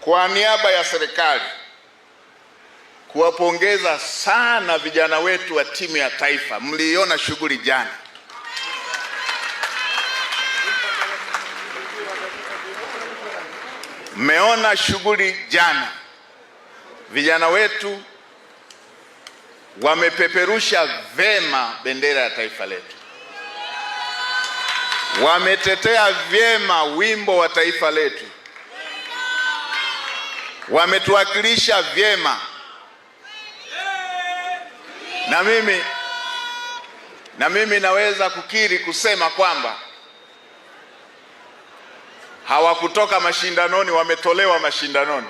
Kwa niaba ya serikali kuwapongeza sana vijana wetu wa timu ya taifa. Mliiona shughuli jana. Mmeona shughuli jana, vijana wetu wamepeperusha vema bendera ya taifa letu, wametetea vyema wimbo wa taifa letu, wametuwakilisha vyema. Na mimi naweza kukiri kusema kwamba hawakutoka mashindanoni, wametolewa mashindanoni.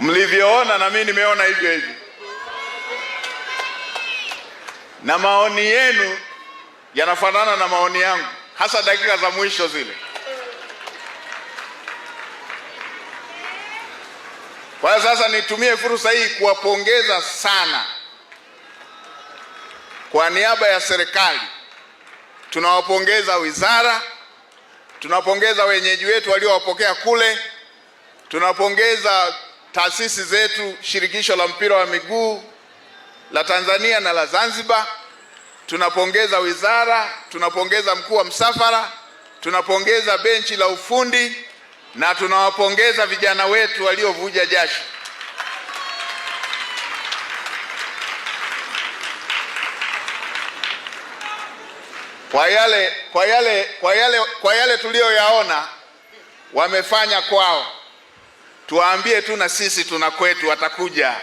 Mlivyoona na mimi nimeona hivyo hivyo, na maoni yenu yanafanana na maoni yangu, hasa dakika za mwisho zile. Kwa hiyo sasa nitumie fursa hii kuwapongeza sana kwa niaba ya serikali. Tunawapongeza wizara, tunapongeza wenyeji wetu waliowapokea kule, tunapongeza taasisi zetu, shirikisho la mpira wa miguu la Tanzania na la Zanzibar, tunapongeza wizara, tunapongeza mkuu wa msafara, tunapongeza benchi la ufundi na tunawapongeza vijana wetu waliovuja jasho. Kwa yale tuliyoyaona wamefanya kwao, tuwaambie tu na sisi tuna kwetu, watakuja.